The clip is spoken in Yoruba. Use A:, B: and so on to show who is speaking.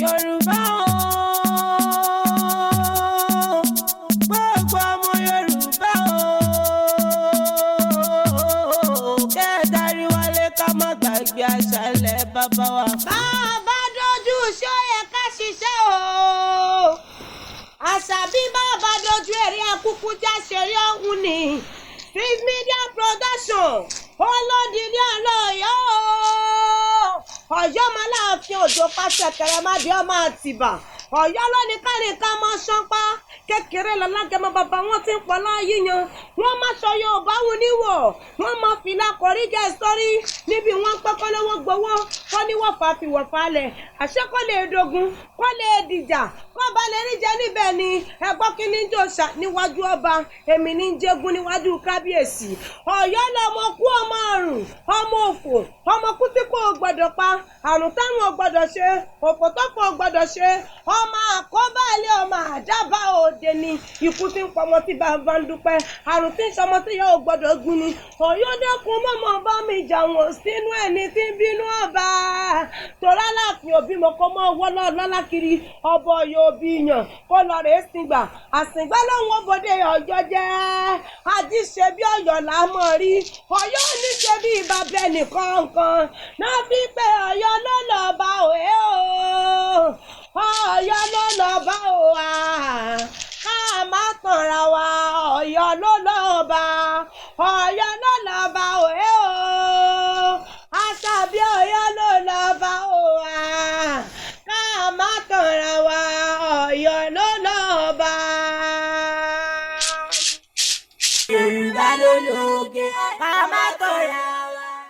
A: Yorùbá o, gbogbo ọmọ Yorùbá o, kẹ́ẹ̀dárí wálé ká má gbàgbé àṣà ilẹ̀ bàbá wa.
B: Bá a bá dojú ṣó yẹ ká ṣiṣẹ́ o. Àṣà bí bá a bá dojú èrè akúkú já ṣeré ọ̀hún ni. Swiss Media Production olódì ní ọlọ́yọ́ o. Ọ̀yọ́ máa láàfin òjò pàṣẹ kẹrẹmádìí ọmọ Àtìbà. Ọ̀yọ́ lónìí kárìnká máa ṣánpá kékeré lọ́lágẹmọ bàbá wọn ti ń pọ̀ láyíyan. Wọ́n máa sọ Yorùbá wù níwọ̀, wọ́n máa fìlà kọ̀rí jẹ́ sọ́rí níbi wọ́n pẹ́ kọ́ lọ́wọ́ gbowó kọ́ ní wọ́fà fi wọ̀fà lẹ̀. Àṣẹ kọ́ lè dogun, kọ́ lè dìjà, kọ́ bá lè rí jẹ níbẹ̀ ni. Ẹgbọ́n kí ní jòṣà níwájú ọba, èmi ní jẹ́gun níwájú kábíyèsí. Ọ̀yọ́ lọmọ kú ọmọ àrùn, ọmọ òfò, ọmọ kú tí kò gbọdọ̀ pa, àrùn táwọn ò gbọdọ̀ ṣe, òfò tó kò gbọdọ̀ ṣe, ọmọ àkóbá ilé ọmọ àdábà òde ni. Ikú tí ń pọmọ tí bàbá ń dúpẹ́, àrùn tí ń sọmọ tí yóò gbọdọ̀ gún ni. Ọ̀yọ́ dẹ́kun mọ́mọ́ bá mi jà wọ́n sínú ẹni tí ń bínú ọba. Torá láàfin òbí mo kọ́ mọ́ ọwọ́ lọ́lá kiri, ọbọ̀ yóò bí yàn kó lọ rèé sìngbà. Àsìngbà lòun ò bòde Ọ̀yọ́ jẹ́. Ají ṣe bí Ọ̀yọ́ là á mọ̀ rí. Ọ̀yọ́ ò ní ṣe bí bàbá ẹnìkan kan. Náà fi pé Ọ̀yọ́ ló lọ bá òye o. Ọ̀yọ́ ló lọ bá òwa. Ká má tanra wa, Ọ̀yọ́ ló lọ bá. Ọ̀yọ́ ló lọ bá òye.